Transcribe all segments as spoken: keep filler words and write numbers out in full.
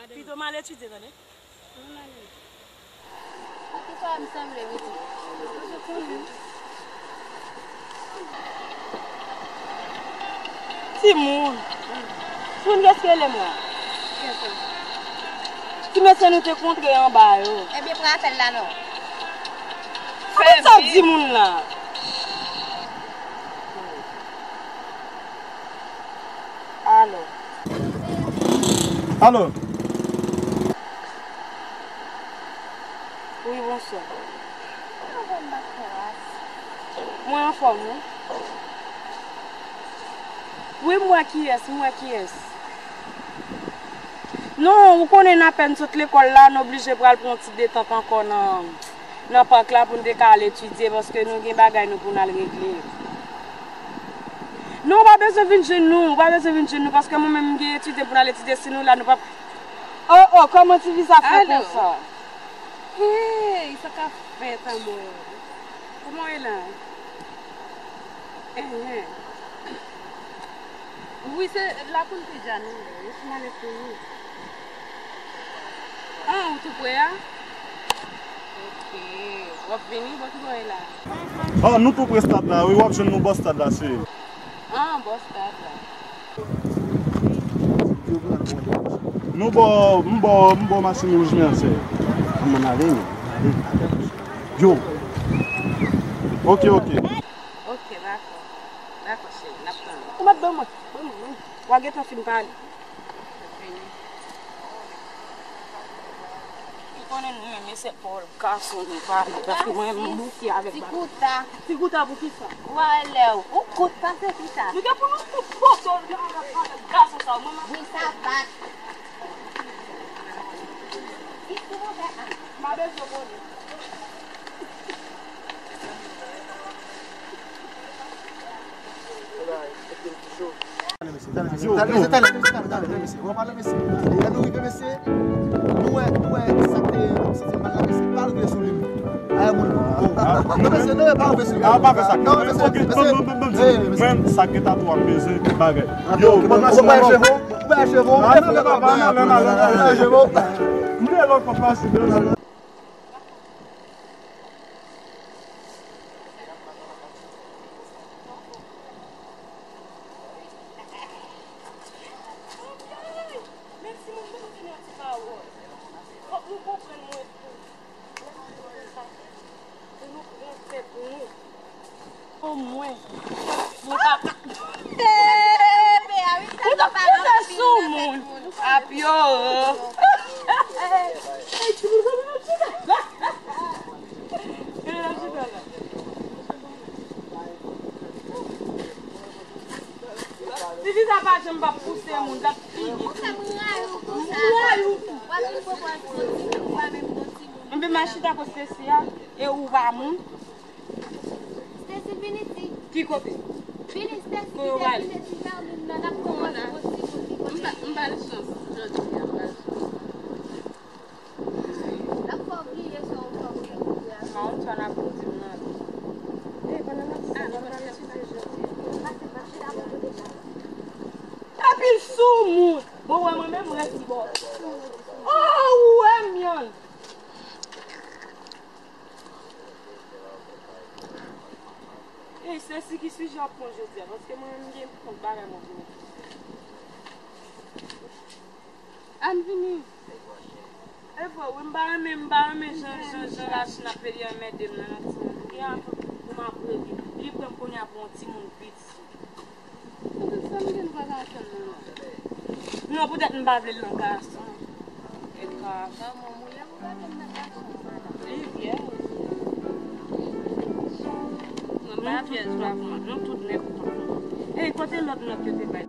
Pito m al etidye, tande. Poukisa m sanble pitit? Paske konnen. Timoun. Timoun, kiyès ki rele m la? Kiyès sa? Ti mesye nou te kontre anba yo. Ebyen, pran apèl la non. Fè sa di moun la. Alo. Alo. Wi, bonswa. Mwen anfòm, wi. Wi, m wè kiyès, m wè kiyès. Non, ou konnen n apèn sot lekòl la, n oblije pral pran yon ti detant ankò nan, nan pak la pou n te ka al etidye, paske nou gen bagay nou pou n al regle. Non, ou pa bezwen vin jwenn nou, ou pa bezwen vin jwenn nou, paske mwen menm m gen etidye pou n al etidye, si nou la, nou p ap. Oh, oh, kòman ti fi sa fè konsa? Hey, sa k ap fèt, amò? Kòman w ye la? Enhen. Wi, se la pou n te dja nou ye. Yo fin ale pou nou. Ah, ou tou pre a? Ok. W ap vini? Bò ki bò w ye la? Oh, nou tou pre stad la, wi, w ap jwenn nou bò stad la, cheri. Ah, bò stad la. Nou bò, m bò, m bò machin wouj men an, cheri. Ann ale, men. Yo. Ok, ok. Ok, dakò. Dakò, cheri, n ap tann ou. Ou mèt ban mwen. Ban mwen, ban mwen. W a gentan fin pale. Ou konnen nou menm, mesye, pawòl gason nou pale, paske mwen menm m bouke avèk bagay. Ti kouta. Ti kouta pou kisa? Ou pa wè lè ou, ou kout pase kouta. Nou gen pou nou tout poto avèk gason sa, mwen m ap. Wi, sa bat. Ti kouta. M pa bezwen konnen. Talè, mesye, talè, mesye, talè, mesye, talè, talè, mesye. Ou pale, mesye. Lè nou rive, mesye, nou wè, nou wè sa k te, sa k te mal la, mesye, pa rive sou li. Ay, moun. Non, mesye, non, pa rive sou li. Ah, pa fè sa. Non, mesye, mesye. Mwen, sa k gen tatouaj m bezwen, bagay. Yo, ou pa cheve, ou pa cheve, ou pa cheve, ou pa cheve. M te lòt pa pase. Men timoun, ban m di nou yon ti pawòl. Fòk nou konprann mwen tou. Pou nou pran tèt nou. O mwen. Mwen pa ka. Ou t ap koupe sou moun. Apyo. Ey, timoun, kòman n ap chita? Kòman n ap chita la? Tifi sa pa janm p ap pouse moun, l ap fini. M ray ou tou. Anpi m al chita kot Stacy a, e ou pa moun. Stacy, vini ti. Ki kote? Vini, Stacy, kote w prale? Vini, ti Charline nan, n ap konprann yon ti moun ki kote. M ba l chans jodi a, m ba l chans. N ap fè w bliye sa w fè w te bliye a. Mawout sa n ap di m nan. Ey, pandan n ap di sa, pandan n ap di sa, jodi. Pase, pase, chita bò kote sa. Epi sou moun. Bon, wè mwen menm, m rete bò. Oh, ou wè m yon. Ey, se si ki sijè w ap pran jodi a, paske mwen menm gen kont bagay mwen pou mwen. Ann vini. E vre, wi, m pa renmen, m pa renmen jan, jan, jan Rachna ap pede anmède m nan, yon timoun. Gen yon timoun pou m ap rele. Li pran m kounye a pou yon timoun piti. Poutèt sa m gen, nou pa ka ansanm nan. Non, poutèt m pa vle l nan gason. E ka. Manman mouye pou pa vle l nan gason, madanm. Li vyèj. Mwen pa vyèj, pa mwen. Nou tout nèg kontan. Ey, kote lòt nòt yo te bay?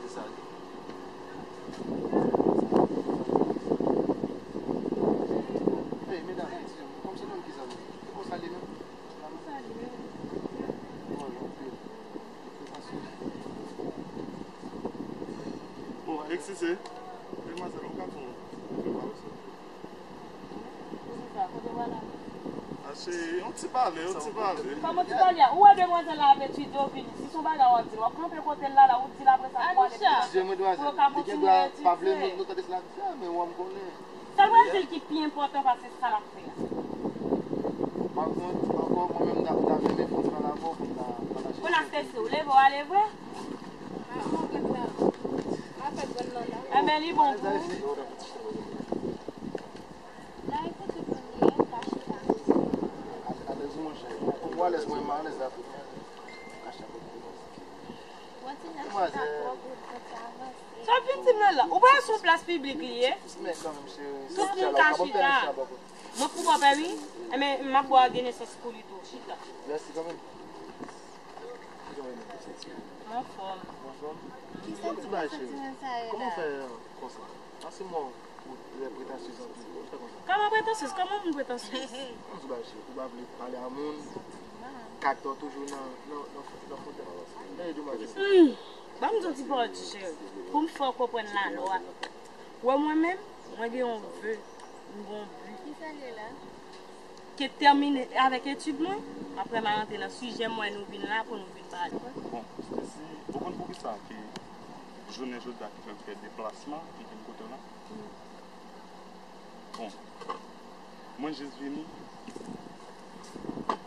Hey, medam, kòmsi nou ki zanmi? Se konsa li menm? Bon, eskize. Demwazèl, ou ka fè yon Ache yon ti pale, yon ti pale. Kòman ti pale a? Ou wè demwazèl la ap etidye, w vini. Si se yon bagay w ap di l, w ap kanpe kote l la, la, ou di l apre sa pou ale. Anisha! Pou yo ka kontinye etidye. Sèl brazil ki pi enpòtan pase sa l ap fè a. Pa kont, ankò, mwen menm, m ta, m ta renmen fè yon ti pale avè w pou m ta pataje. Kounye a, Stacy, ou leve, w ale vre? Enben, li bon pou ou. Alèz, monchè. Ou alèz, mwen, m alèz la tou. Kache la. Demwazèl. Sa w vin di m nan la? Ou pa sou plas piblik li ye? Men kanmenm, cheri. Tout moun ka chita. Mwen pou mwen pèmi? Enben, m ap ba w gen nesans pou li tou. Chita. Mèsi kanmenm. Ki jan w ye menm? Anfòm. Anfòm? Ki santiman, santiman sa yo la? Kòman w fè konsa? Pase mwen. Ou lè pretansyez anpil, ou fè konsa. Kòman pretansyez? Kòman moun pretansyez? Ann di bagay, cheri, ou pa vle pale a moun, karaktè w toujou nan, nan, nan, nan fotèy. Gade demwazèl. Hmm. Ban m di w ti pawòl, ti cheri. Pou m fè w konprann lalwa. Ou wè mwen menm, mwen gen yon ve, m gen yon bi. Ki sa l ye la? Ke tèmine avèk etid mwen, apre m a rantre nan sijè mwen, nou vin la pou nou vin pale. Bon, Stacy, ou konn poukisa ke jounen jodi a ki fè m fè deplasman, ki vin kote w la? Bon, mwen jis vini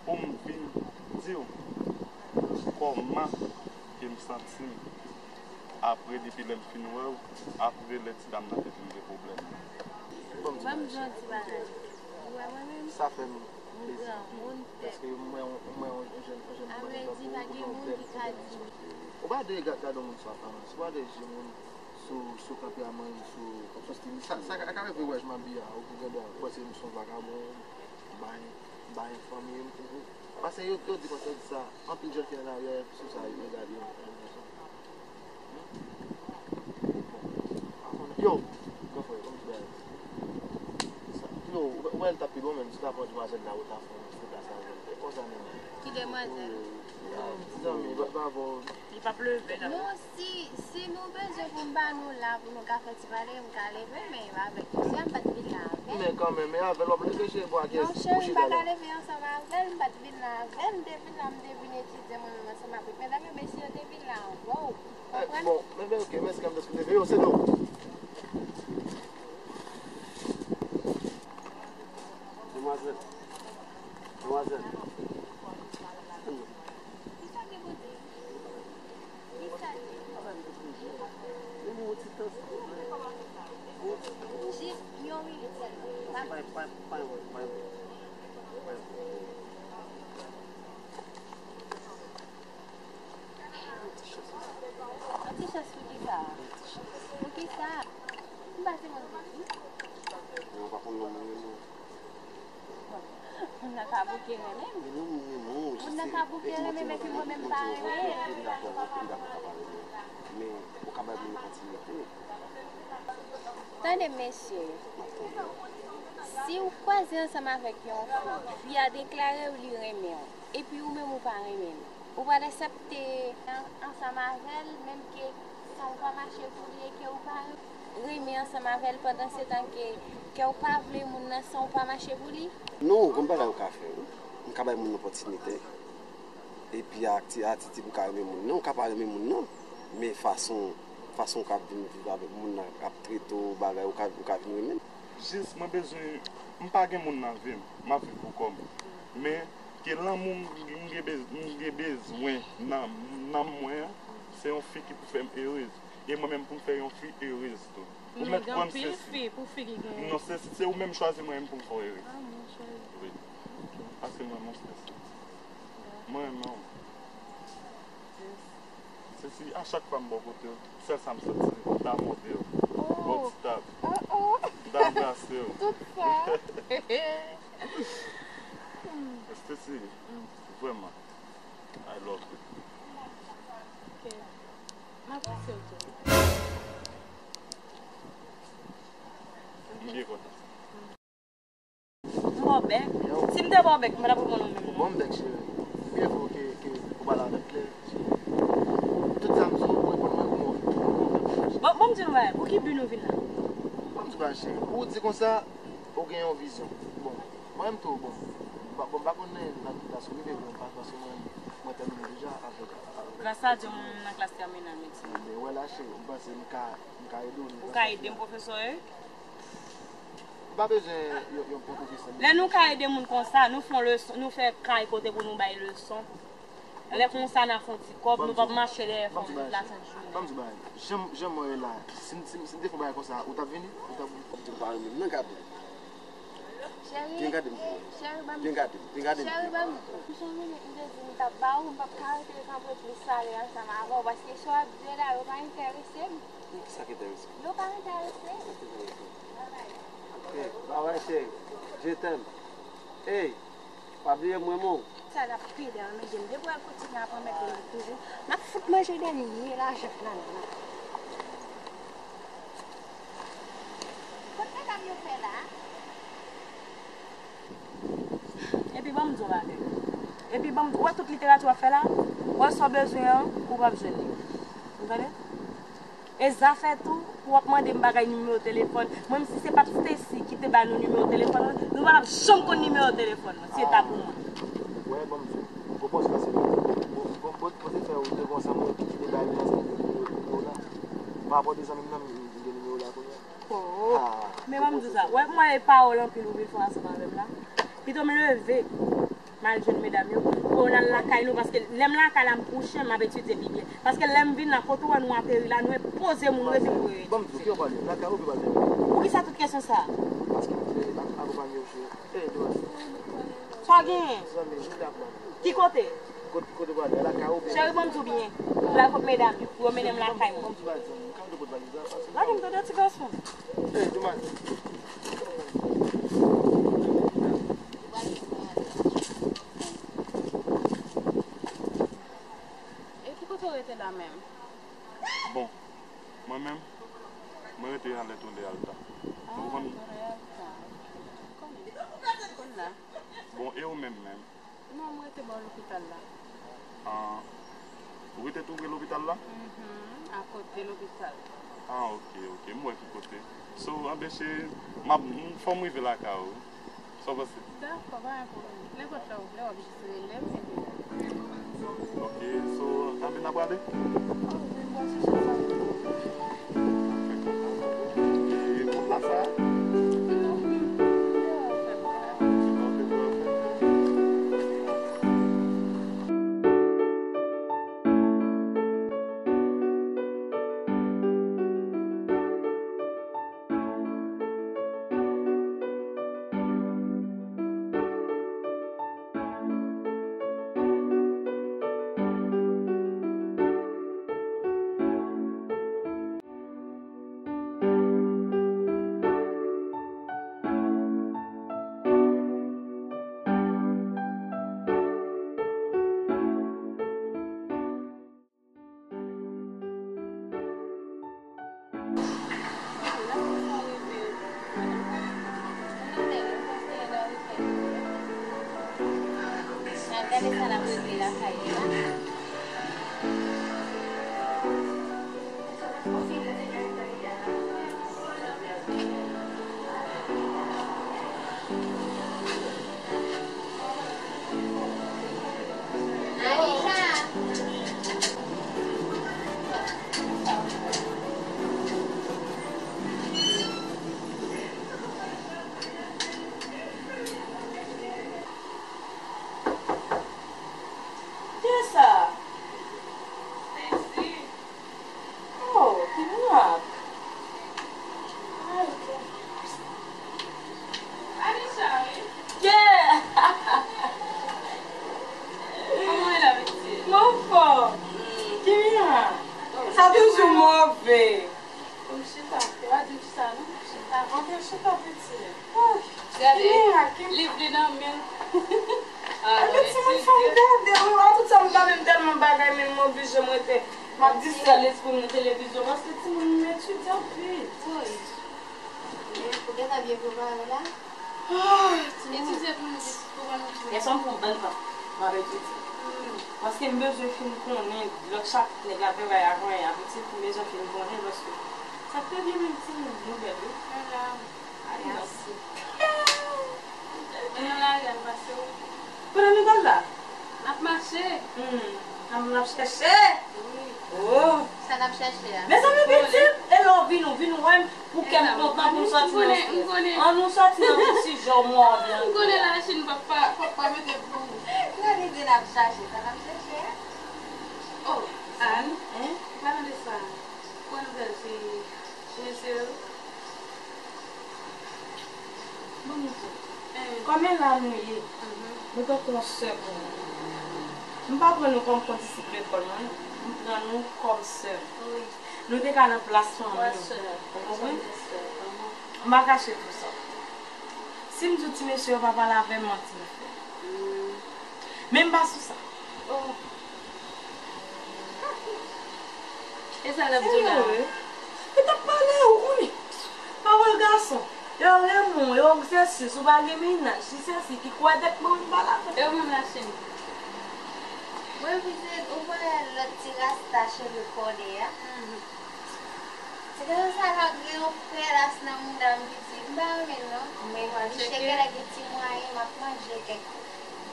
pou m vin di w kòman ke m santi m apre, depi lè m fin wè w, apre lè ti dam nan te vin gen pwoblèm nan. Ban m di yon ti bagay. Ou wè mwen menm? Sa fè m plezi anpil. Paske m wè yon, m wè yon jèn, yon jèn fanmi tankou w, ou gen yon bèl, yon bèl. Ou pa dwe ga-, gade yon moun sou aparans. Ou pa dwe jije moun sou, sou kanpe a manyen, sou, sou stil. Sa, sa ka, ka rive wè jan m abiye a, ou pou gen dwa panse m se yon vagabon, m bay, m bay fanmi m. Paske yo, yo di konsa, yo di sa, anpil jèn fi an aryè, sou sa, yo gade yon, yon gason. Yo, gran frè, kòman ti bagay? Yo, ou wè l t ap pi bon menm, si w ta pran demwazèl la, ou ta fè yon ti deplase avè l. E konsa menm. Ki demwazèl? Ti zanmi, pa, pa bon. Li p ap leve la. Non, si, si nou bezwen pou m ba nou la, pou nou ka fè ti pale, m ka leve, men avèk mesye a, m pa t vin la avè l. Men kanmenm, men avè l w ap leve, cheri, bwa kès. Non, cheri, m pa ka leve ansanm avè l, m pa t vin la avè l, m te vin la, m te vin etidye mwen menm ansanm avèk medam yo, mesye yo te vin la avè w. Ou konprann? Bon, men, men, ok, mèsi, kanmenm, dèske w leve. Yo, se nou. Demwazèl. Demwazèl. Kisa gen pou di? Kisa gen? Jis yon minit. Yon ti chans. Yon ti chans pou kisa? Pou kisa? M pa se moun ki di. Yo pa konn non mwen menm. Moun nan ka bouke renmen m. Men non, mwen renmen w. Moun nan ka bouke renmen m, epi mwen menm pa renmen. M dakò, m dakò ka pa renmen w. Men ou ka bay moun opòtinite. Tande mesye, si w kwaze ansanm avèk yon fi, fi a deklare w li renmen w, epi ou menm ou pa renmen l, ou pral aksepte an-, ansanm avè l, menm ke san w pa mache pou li e ke ou pa renmen ansanm avè l, pandan se tan ke, ke w pa vle moun nan san w pa mache pou li? Non, gon bagay ou ka fè, wi. M ka bay moun opòtinite. Epi ati-, atitid ou ka renmen moun nan, ou ka pa renmen moun nan. Men fason, fason w ka vin viv avèk moun nan, ap trete w, bagay, ou ka, ou ka vin renmen l. Jis, mwen bezwen, m pa gen moun nan vi m, m ap viv pou kò m. Men, ke lanmou m, m gen bez-, m gen bezwen nan, nan nanm mwen an, se yon fi ki pou fè m erez. E mwen menm pou m fè yon fi erez tou. Ou mèt pran m, Stacy. Non, Stacy, se ou menm chwazi mwen menm pou m fè w erez. Ah, mwen chwazi. Wi. Paske mwen, mwen Stacy. Mwen renmen w. Stacy, a chak fwa m bò kote w, sèl sa m santi, m ta mòde w. Bò ti tab. M ta anbrase w. Tout sa. Stacy, vrèman, I love you. Ok. M ap kise w tou. M byen kontan. M ba w bèk. Si m te ba w bèk, m pa t ap reponn ou menm. Ou ban m bèk, cheri. Byen vre ke, ke ou pale avèk klè, cheri. Tout sa m di w, ou reponn mwen kòman w vle. Bon, bon, m di nou bagay. Pou ki bi nou vin la? Ban m di w bagay, cheri. Ou di konsa, ou gen yon vizyon. Bon, mwen menm tou, bon. M pa, bon, m pa konn nan, nan, nan sou rive, bon, pa, paske mwen, mwen tèmine deja avèk, avèk. Gras a Dye, mwen menm nan klas tèminal medsin. Ebyen, wè la, cheri, m panse m ka, m ka ede w. Ou ka ede m, pwofesè, wi? Ou pa bezwen yon, yon pwofesè. Lè nou ka ede moun konsa, nou fè yon leson, nou fè kay kote pou nou bay leson. Lè konsa, n a fè yon ti kòb, nou p ap mache dèyè fanm nou tout la sant jounen. Ban m di w bagay. Jan, jan mwen ye la, si m, si m, si m te fè yon bagay konsa, ou t ap vini? Ou t ap vini? Ou pa renmen m nan, gade. Cheri, byen gade m. Cheri, ban m. Byen gade m, byen gade m. Cheri, ban m. Jan mwen te di m t ap ba ou, m p ap ka rete kanpe plis pale ansanm avè w, paske sa w ap di yo la, yo pa enterese m. Kisa ki enterese w? Yo pa enterese m. Sa ki enterese w? Babay. Ok, babay, cheri. Je t'aime. Ey, pa bliye mwen, non. Sa l ap pede anmède m. Depi w al kontinye ap anmède m toujou, m ap fout manje dènye lajan nan men w. Kot medam yo fè la? Epi ban m di w bagay. Epi ban m, ou wè tout literati w ap fè la? Ou wè sa w bezwen an, ou p ap jwenn li. Ou tande? E zafè tou, pou w ap mande m bagay nimewo telefòn. Mwen menm si se pa t Stacy ki te ba nou nimewo telefòn mwen, nou pa t ap janm konn nimewo telefòn mwen, si se ta pou mwen. Wè, ban m di w, pwopozisyon sa se bon, bon, bon, bon, bon, te fè ou te gon zanmi ki te bay li ansanm nimewo, nimewo la. Pa rapò de zanmi m nan, m gen nimewo la kounye a. Oh, men ban m di w sa, wè mwen e pawòl anpil ou vin fè ansanm avè m la. Pito m leve. M al jwenn medam yo, pou yo al lakay nou, paske lè m lakay la, m kouche, m ap etidye pi byen. Paske lè m vin la, kote w wè nou ateri la, nou e poze moun rete pou yo etidye. Ban m di w, ki w pale? Lakay ou ki pale? Poukisa tout kesyon sa a? Paske m vle ak-, akonpanye w, cheri. Ey, Doris. Sa w genyen? Zanmi, jodi ap mande. Ki kote? Kot-, kote w pale? Lakay ou byen? Cheri, ban m di w byen. Ou pral kot medam yo, pou yo mennen m lakay mwen. Ban m di w bagay, zanmi. Ou ka rete kot valiz la, paske m pa. Lage m tande ti gason. Ey, Doris. E ki kote w rete la menm? Bon, mwen menm, mwen rete anlè Torre Alta. Ah, ou konn Torre Alta. Konnen. Konn la. Bon, e ou menm menm? Non, mwen rete bò lopital la. Ah, ou rete tou pre lopital la? Mhm, akote lopital. Ah, ok, ok. M wè ki kote. So, anben, se, m ap, m, fò m rive lakay ou. Sa w panse? Dakò, pa gen pwoblèm. Nenpòt lè ou vle, w ap jis rele m, epi. Ok, so, anben, n ap prale? Oh, wi, m pral chèche sa. E, kont la sa? Non. N ap gade sa n ap regle lakay li la. Kiyès sa? Stacy. Oh, ki mirak. Ay, Anisha, wi. Yeah! Kòman w ye la, pitit? M anfòm. Mm. Ki mirak. Sa toujou move. Pou m chita. Yo pa di w chita, non? Chita. Antre, chita, pitit. Ay, gade, ki mirak, ki liv li nan men l. Ah, non, pitit mwen, fò m gade, wi. An tout sa m gade, m tèlman bagay, men m oblije m rete. M ap distrè lespri m nan televizyon paske timoun m etidye anpil. Wi. Men, ou gentan byen prepare la? Ah, timoun. Etidye pou nou, pou nou. Yè swa m pran bèl tan. M ap etidye. Hmm. Paske m bezwen fin konnen lòt chapit nèg la te bay avan yè a pitit, m bezwen fin konnen paske sa te byen menm timoun nouvèl wi. Ala. Ay, non. Mèsi. Nou nan lari a n pase wi. Pandan nou t al la? N ap mache. Hmm. N ap, n ap chèche. Wi. Oh. Sa n ap chèche a? Mezanmi, pitit, e lè w vin, ou vin wè m, pou kè m kontan pou m sòti nan strès. An nou sòti nan ti jò mò. M konnen la Chine p ap pa, p ap pa mete pou ou. Gade de n ap chache, sa n ap chèche a? Oh, Ann. Hein? Palan de sa, ou wè nouvèl ti mesye yo? Bon, nou tou. Kòm e la nou ye, nou tankou yon sè pou mwen. M pa pran nou kòm kondisip lekòl mwen, non. M pran nou kòm sè. Wi. Nou te ka nan plas fanmi. Ou konprann? M pa kache tou sa. Si m di w ti mesye yo pa pale avè m, manti m fè. Men m pa sou sa. Oh. E sa l ap di w la? Yo t ap pale, ou konnen. Pawòl gason. Yo renmen w, yo sesi, si w pa gen mennaj, si sesi, ki kwè tèt mwen, m pale avè w. Yo menm la Chine. Mwen pitit, ou konnen lòt ti rasta cheve kòde a? Mhm. Se te sa k ap gen yon pèlas nan mouda m pitit. M pa renmen l non. Men misye genlè gen ti mwayen, m ap manje kèk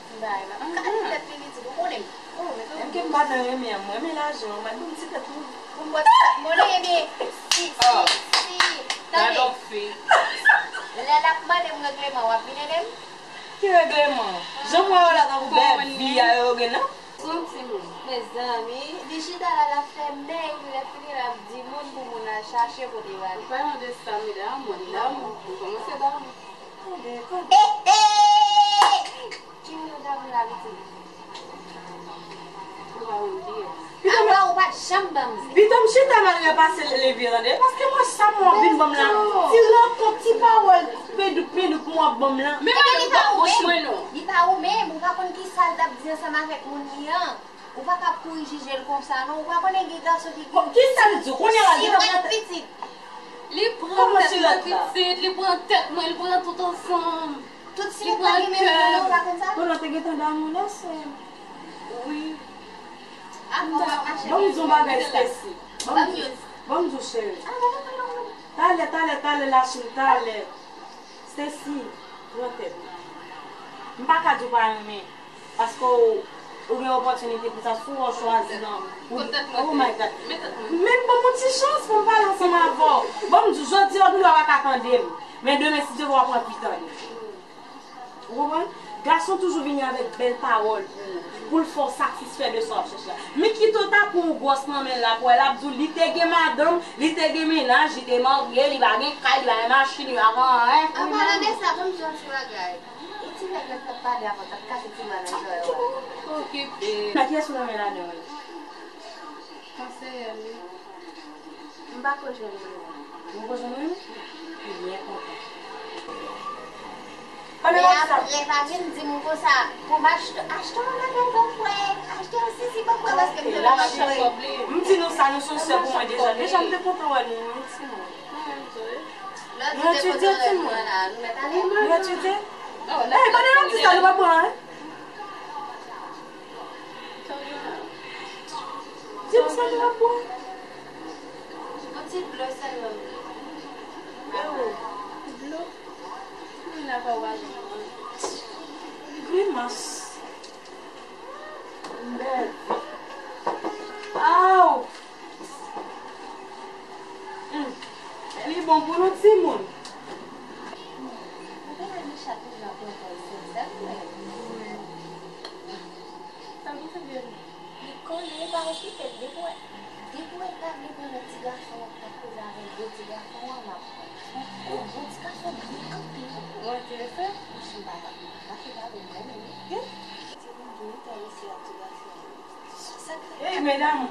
ti bagay. M ap kale tèt li pitit, ou konnen m. Oh, men ke m pa nan renmen an, m renmen lajan, m al ban m ti tèt mwen. Pou m bwè ti tèt mwen, ebyen, si, si, si, tande. Lè l ap mande m regleman, w ap vin ede m? Ki regleman? Jan m wè yo la tankou bèl vi a yo gen la. Son timoun. Mezanmi, li chita la, l ap fè mèy, lè fini l ap di moun pou moun al chache kote yo ale. Palan de sa, medam, mwen damou. Mwen kòmanse damou. Tande, tande. Ki moun ou damou la, pitit? Ou pa konn kiyès. Apa ou pa t janm ban m zen. Pito m chita malgre pase leve tande, paske mwen sa m wè w vin ban m la. Ti rankont, ti pawòl pendouk pendouk m wè w ap ban m la. Men pa li pa ou menm. Li pa ou menm, ou pa konn ki sa l t ap di ansanm avèk moun li an. Ou pa ka ap kouri jije l konsa non, ou pa konnen gen gason ki gen. Ki sa l di w? Kounye a la, li t ap rete pitit. Li pran tèt mwen pitit, li pran tèt mwen, li pran tout ansanm. Tout si ou pa gen menm moun nan, ou pa konn sa? Kounye a te gentan damou la, sè. Wi. Ban m di w yon bagay, Stacy. Ban m di w, cheri. Talè, talè, talè, Lachin, talè. Stacy, pran tèt ou. M pa ka di w pa renmen. Paske w, ou gen opòtinite pou sa, si w chwazi nan. Oh my God. Men ban m yon ti chans pou m pale ansanm avè w. Ban m di w, jodi a, w pa ka tande m. Men demen, si Dye vle, w ap anvi tande. Ou konprann? Gason toujou vini avèk bèl pawòl pou ou, pou l fè w satisfè de sa w ap chèche a. Men kite w ta pran yon gwòs nan men l la, pou wè l ap di w li te gen madanm, li te gen mennaj, li te marye, li pa gen kay, li pa gen machin, li pa gen anyen. An palan de sa, ban m di w yon ti bagay. E ti nèg la k t ap pale avan, t ap kase ti mwa nan zòrèy ou a. Okipe. Nan kiyès ou renmen ladan yo? Konseye m wi. M pa ko jwenn moun. Ou ko jwenn moun? Ou byen kontan. Men apre, pa vin di m konsa, pou m achte, achte yon bagay ban frè, achte yon sisi ban frè, paske m te nan machin. M di nou sa, nou se yon sè pou mwen deja. Deja m te kontan wè nou, wi, timoun. Nou etidye, timoun. Nou etidye. Ey, pandan n ap di sa, nou pa pran, en. Di m sa nou ap bwè. Yon ti dlo sèlman m vle. Ewo. Dlo? Mwen la pa w pa janm manje. Grimas. Bèl. Aw! Hmm. Li bon pou nou timoun. Ou konnen Micha toujou ap pran pòz sensè vre. Sa pou se byen. Li konnen, li pa okipe l. Depi w wè, depi w wè l pa vle pran lòt ti gason, w ap koze avè l de ti gason an, m ap pran. Ou bon ti gason byen kanpe. Ou enterese? Monchè, m pa, m pa fè pa pou mwen menm. Ti moun di, wi, tande se ak ti gason. Ey, medam,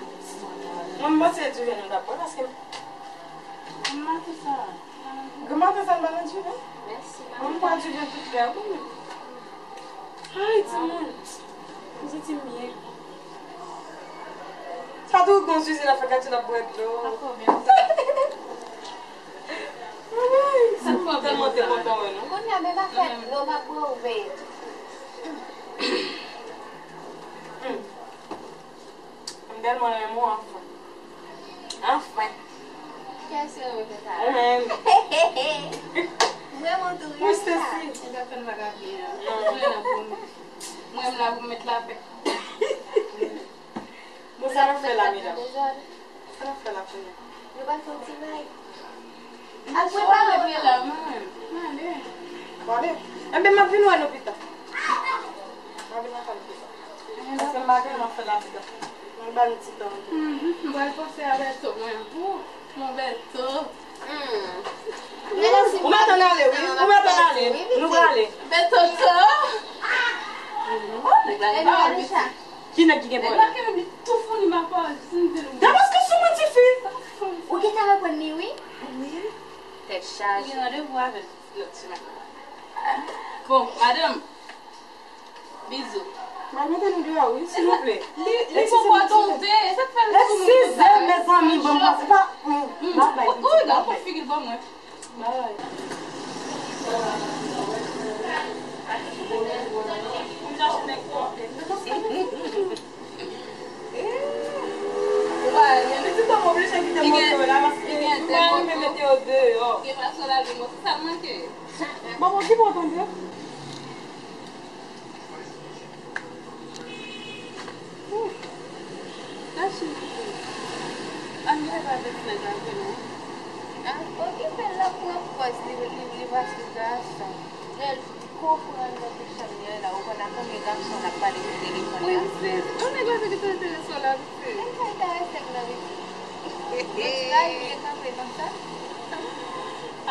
mwen m panse diven nou t ap pran paske m maten sa. Granmaten sa n pa nan diven. Mwen m pran diven tout lè wi. Ay, timoun. M santi m byen. Sa tou gon zuzu nan fè kati n ap bwè dlo. Sa fò byen sa. Sa fò byen tèlman te kontan wè nou. Kounye a menm afè dlo m ap bwè ou veye. M tèlman renmen w anfen. Anfen. Kiyès ki renmen fè sa? Ou menm. M renmen w tou wi. Wi, Stacy. Ou ka fè n vag a byen an. Mwen la pou m, mwen la pou m met lapè. Bon, sa n ap fè la, medam? Sa n ap fè la kounye a? Nou pral fè yon ti vibe. Al prepare w la, mwen. Mwen ale. Ou ale? Enben, m ap vin wè nou pita. M ap vin wè nou pita. Paske m pa gen anyen m ap fè la pita. Mwen ba nou ti tan tou. Mhm, m pral panse a Bèto, mwen. Ou, mon Bèto. Ou mèt ann ale, wi. Ou mèt ann ale. Nou prale. Bèto, to. Oh, nèg la gen pawòl, mesye. Ki nèg ki gen pwoblèm? Nèg la gen li tou founi ma pawòl, si m di nou. Dapre sou mwen, tifi. Ou gentan reprann li, wi. Wi. Tèt chaje. Li gen randevou avè l lòt semèn. Bon, madanm, bizou. M al mete nou deyò, wi, silvouplè. Li, li poko tonbe, e sa k fè l sou nou konsa. Eskize, mezanmi, ban m pase. Pa, mm, m ap bay piti, m ap bay. Ou regarde figi l ban mwen. Bay. Ou pa renmen, men si m oblije kite moto la, paske m pa renmen mete yo deyò. Gen pa sou la, gen sa manke. Bon, bon, ki bò w tonbe? Ooh, Tachine, ann rele avèk nèg la vre non. Ah, okipe l, l ap pran pòz li, li, li vin sou gason. Lè l konprann nan tout chanm li la, ou konn a konbyen gason l ap pale sou telefòn la. Wi, m sezi. Yon nèg la te gentan enterese w la, vit fè. Men sa enterese m nan, vit fè. Yon ti bagay ki te kanpe konsa.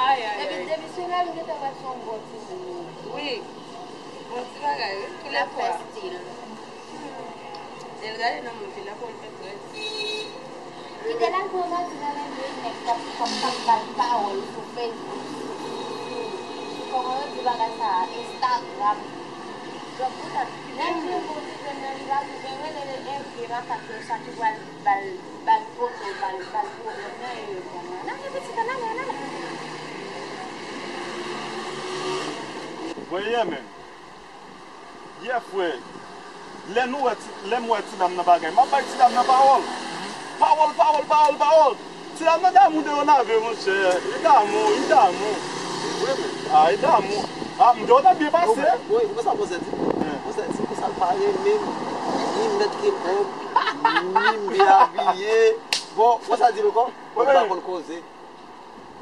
Ay, ay, ay. Epi depi sou la, m gentan wè se yon bon timoun. Wi. Bon ti bagay, wi. Koulè pwa. L ap fè stil. Lè l gade nan moun fi la, pou l fè trèz. Kite l al pran manti nan men de nèg k ap, k ap, k ap ba l pawòl sou Facebook, sou, sou, sou, kòman yo di bagay sa a, Instagram. Donk, poutèt, lè l vin pou li jwenn nan li la, pou gen rele M P makak yo sa ki pral ba l, ba l foto, ba l, ba l pwoblèm nan, e yo pran nan. Nan, men pitit la, nan, nan, nan. Voye, men. Yè, frè, lè nou wè ti, lè m wè ti dam nan bagay, m ap bay ti dam nan pawòl. Pawòl, pawòl, pawòl, pawòl. Ti dam nan damou de yo nave, monchè. Li damou, li damou. Wi, men. Ah, li damou. Ah, m di w t ap byen pase. Wi, ou konn sa Pwofesè di? Pwofesè di, konsa l pa renmen m. Ni m mèt gen kòb, ni m byen abiye. Bon, konsa l di m ankò, ou pa konn koze.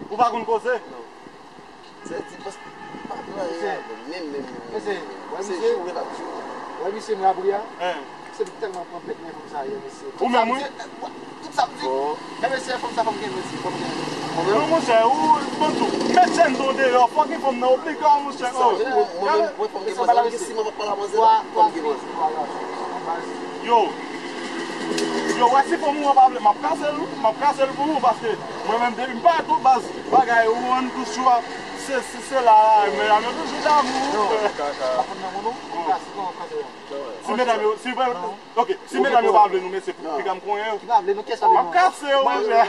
Ou pa konn koze? Non. Sa di, pa, pa gen anyen avè m, menm, menm, menm, menm, menm. Se joure l ap joure. Wè misye m rapri a? Se m tèlman pran bèt nan fanm sa yè, mesye. Ou menm, wi. Tout sa m di, men mesye, fanm sa, fanm gen, mesye, fanm gen. Non, monchè, ou, ban m di w, met chèn do deyò, fòk gen fanm nan obliga, monchè. Mwen menm, mwen, fanm gen manzè, si mwen pa pale a manzè la, fanm gen manzè. Yo. Yo, wè si fanm ou an pa vle, m ap kase l, wi. M ap kase l pou ou, paske mwen menm, depi m parèt, tout baz, bagay ou ann touch ou a, se, se, se la, la, medam yo toujou damou. Non, kaka. Pa konn nan moun ou, ou kase, non, kase. Si medam yo, si, ok, si medam yo pa vle nou, mesye, pou piga m konyen yo. Ki pa vle nou, kiyès pa vle nou? M ap kase yo, monchè.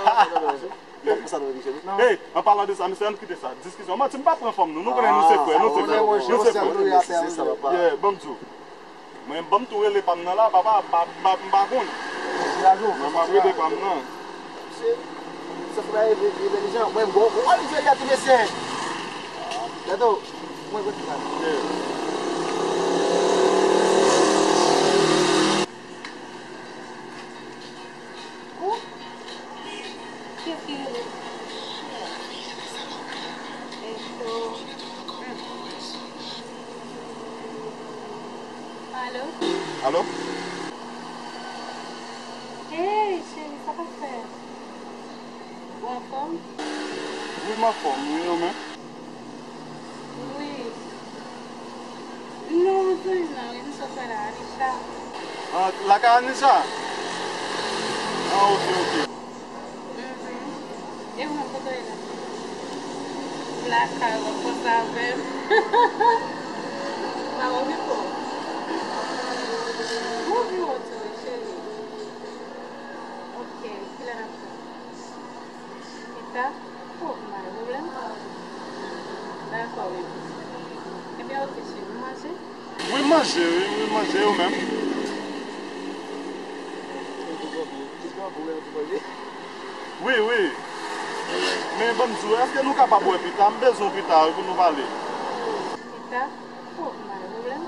Bon, pou sa nou, mesye, wi. Hey, an palan de sa, mesye, ann kite sa. Diskisyon. Manti, m pa pran fanm, non. Nou konnen nou se frè, nou se frè. Nou se frè. Yeah, ban m di w. Mwen, ban m tou rele pa m nan la, papa, pa, pa, m pa konn. Mwen, m ap rele pa m nan. Mesye, sa fè bay entèlijan. Mwen, bon, bon, mwen, mwen, tou mesye. Gade, mwen, mwen, mwen. Ou? Kiyès ki rele? Echo. Hmm. Alo? Alo? Hey, cheri, sa k ap fèt? Ou anfòm? Wi, m anfòm, wi, ou menm? Wi. Non, zanmi m nan, wi, m sot wè la, Anisha. Ah, lakay Anisha? Ah, ok, ok. Mhm. E ou menm, kote w ye la? Lakay ou, w ap panse avè m. M pa wè w pi fò. Bon, pi wòt, cheri. Sa? Oh, m pa gen pwoblèm. Dakò, bebe. Ebyen, oke, cheri, nou manje? Wi, m manje, wi, wi, m manje, ou menm? Wi, wi. Men ban m di w, èske nou kapab wè pita? M bezwen w pita, wi, pou nou pale. Pita? Oh, m pa gen pwoblèm.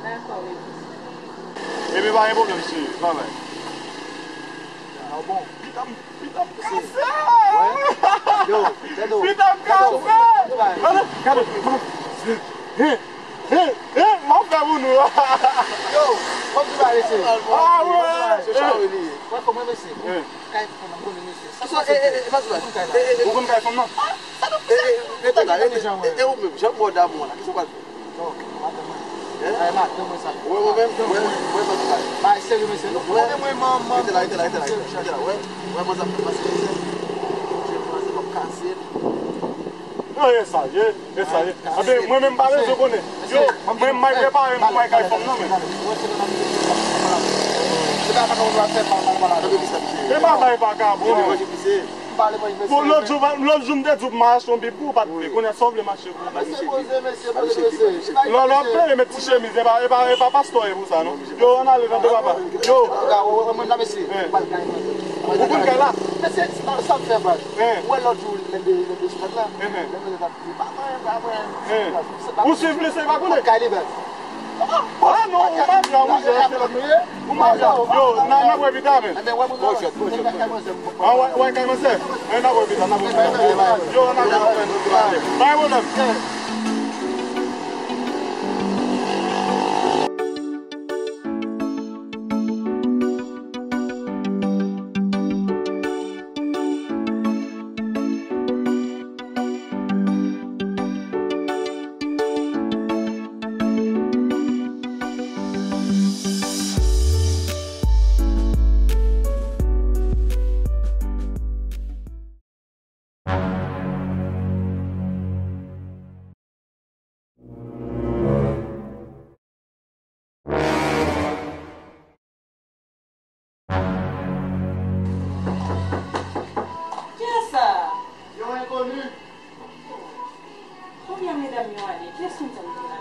Dakò, bebe. Ebyen, pa gen pwoblèm, cheri. Bye bye. Ah, bon. Pita m, pita m kase. Yo, gade w. Pita m kase. Gade, gade. He, he, he, m ap fè pou nou. Yo, fòk nou ba mesye. Ah, wi. Wè kòman mesye. Kay fanm nan, konnen mesye. Sa se, e, e, e, Mazouba. Ou konn kay fanm nan? E, e, rete la, rete. E, e, ou menm, jan w bò damou la, kisa w pral fè? Non, madanm mwen. Hein? Ay, madanm mwen sa. Wè, wè, menm, wè, wè, Mazouba. Bay serye, mesye. Nou konnen mwen, manman. Rete la, rete la, rete la, rete la, wè. Wè, Mazouba, pase mizè. Manje franse, w ap kase. Non, e sa, e, e sa, e. Anben, mwen menm, m pa bezwen konnen. Yo, mwen, m al prepare m pou m al kay fanm nan, men. Se pa bagay vagabon. Bon, lòt jou, lòt jou m te di w pou m achte yon bib pou ou, ou pa t vle. Kounye a sa w vle m achte pou ou? Lò, lò, peye met ti chemiz, e pa, e pa, e pa pastè e pou sa, non? Yo, ann ale nan do papa. Yo. Ou konn kay la? Ou swiv li, se pa konnen. Ah non, ou pa byen, ou jèn. Ou pa byen. Yo, n a, n a wè pita, men. An, wè, wè, kay manzè. An, n a wè pita, n a wè pita. Yo, n a wè pita. Bay pwoblèm. Kiyès sa? Yon enkoni. Konbyen medam yo ale? Kiyès moun sa yo ye?